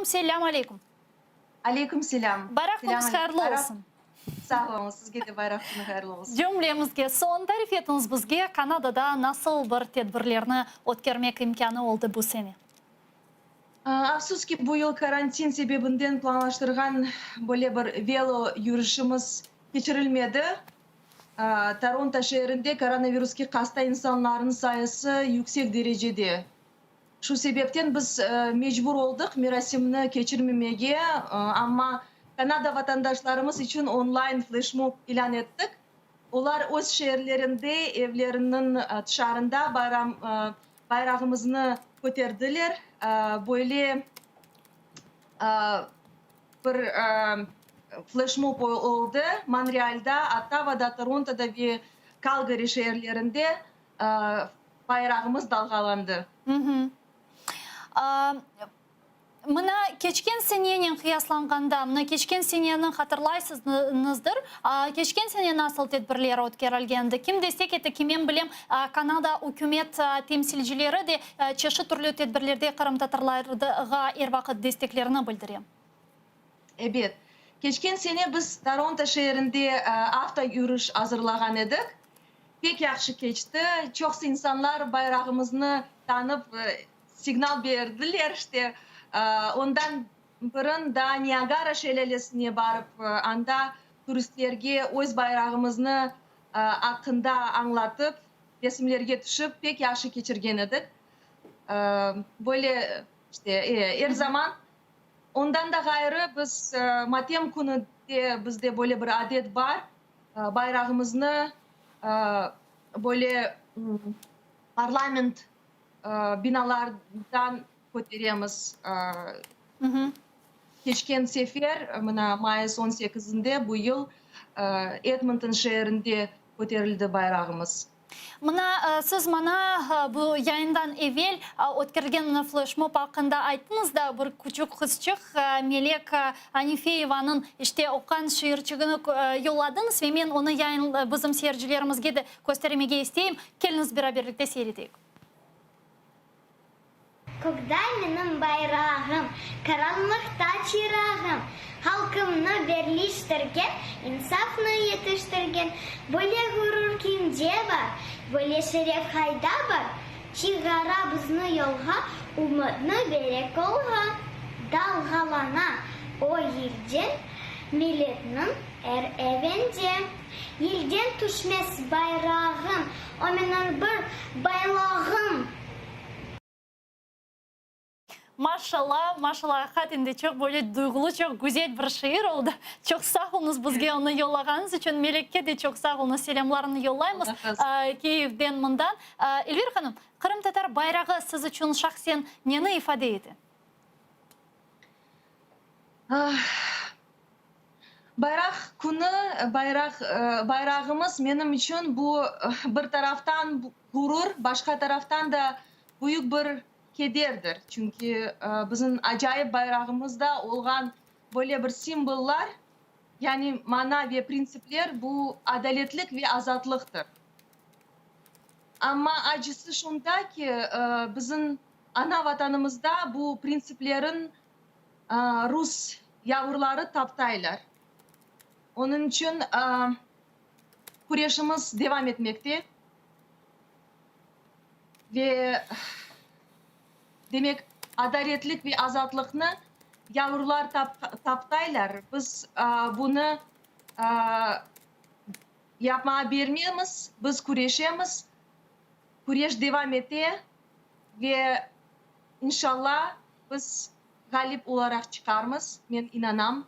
Hanım, selâm aleyküm. Aleyküm selâm. Bayraq künüñiz hayırlı olsun. Sağ oluñız, sizge de bayraq künü hayırlı olsun. Cümlemizge soñ tarif etiñiz bizge, Kanadada nasıl bir tedbirlerni ötkermek imkânı oldı bu sene? Afsus ki, bu yıl karantin sebebinden planlaştırğan böyle bir velo yürüşimiz keçirilmedi. Toronto şeerinde koronaviruske hasta insanlarnıñ sayısı yüksek derecede. Şu sebepten biz mecbur oldıq merasimni keçirmemege, amma Kanada vatandaşlarımız içün onlayn fleşmob ilân ettik. Olar öz şeerlerinde, evleriniñ tışarında bayram bayrağımıznı köterdiler. Böyle bir fleşmob oldı Monrealda, Ottavada, Torontoda ve Kalgari şeerlerinde bayrağımız dalğalandı. Mına keçken senenen qıyaslanğanda, mına keçken seneni hatırlaysıñızdır, keçken sene nasıl tedbirler ötkerilgendi, kim destek etti, ki men bilem, Kanada ükümet temsilcileri de çeşit türlü tedbirlerde qırımtatarlarğa er vaqıt desteklerini bildire. Ebet. Keçken sene biz Toronto şeerinde avto yürüş azırlağan edik. Pek yahşı keçti. Çoqsu insanlar bayrağımıznı tanıp, signal berdiler, işte, ondan bırın daa Niagara şelâlesine barıp, anda turistlerge öz bayrağımıznı aqqında añlatıp, resimlerge tüşip, pek yahşı keçirgen edik. Böyle, işte, er zaman. Ondan da ğayrı, biz matem künü de bizde böyle bir adet bar, bayrağımıznı böyle parlament binalardan köteremiz. Keçken sefer, mına, mayıs on sekizinde bu yıl Edmonton şeerinde köterildi bayrağımız. Mına, siz maña bu yayından evel ötkerilgen fleşmob aqqında ayttıñız da, bir küçük qızçıq Melek Anifeyevanıñ, işte, oquğan şiirçigini yolladıñız ve men onı yayın bizim seyircilerimizge de köstermege isteyim. Keliñiz, beraberlikte seyir eteyik. Kökte menim bayrağım, qaranlıqta çırağım, Halqımnı birleştirgen, insafnı yetiştirgen, Böyle ğurur kimde bar, böyle şeref qayda bar? Çıqara bizni yolğa, ümütni bere qolğa. Dalğalana o yelden milletniñ er evinde. Yelden tüşmez bayrağım, o menim bir baylığım. Maşallah, maşallah, aqiqaten de çoq böyle duyğulı, çoq güzel bir şiir oldı. Çoq sağ oluñız bizge onı yollağanıñız içün. Melekke de çoq sağ oluñız, selâmlarını yollaymız Kiyevden mından. Elvira hanım, qırımtatar bayrağı siz içün şahsen neni ifade ete? Bayraq künü, bayraq, bayrağımız menim içün bu bir taraftan ğurur, başqa taraftan da büyük bir kederdir. Çünki bizim acayip bayrağımızda olğan böyle bir simvollar, yani mana ve printsipler bu adaletlik ve azatlıqtır. Amma acısı şunda ki, bizim ana Vatanımızda bu printsiplerin rus yavurları taptaylar. Onıñ içün küreşimiz devam etmekte ve, demek, adaletlik ve azatlıqnı yavurlar taptaylar. Biz bunı yapmağa bermemiz, biz küreşemiz, küreş devam ete ve, inşallah, biz ğalip olaraq çıqarmız, men inanam.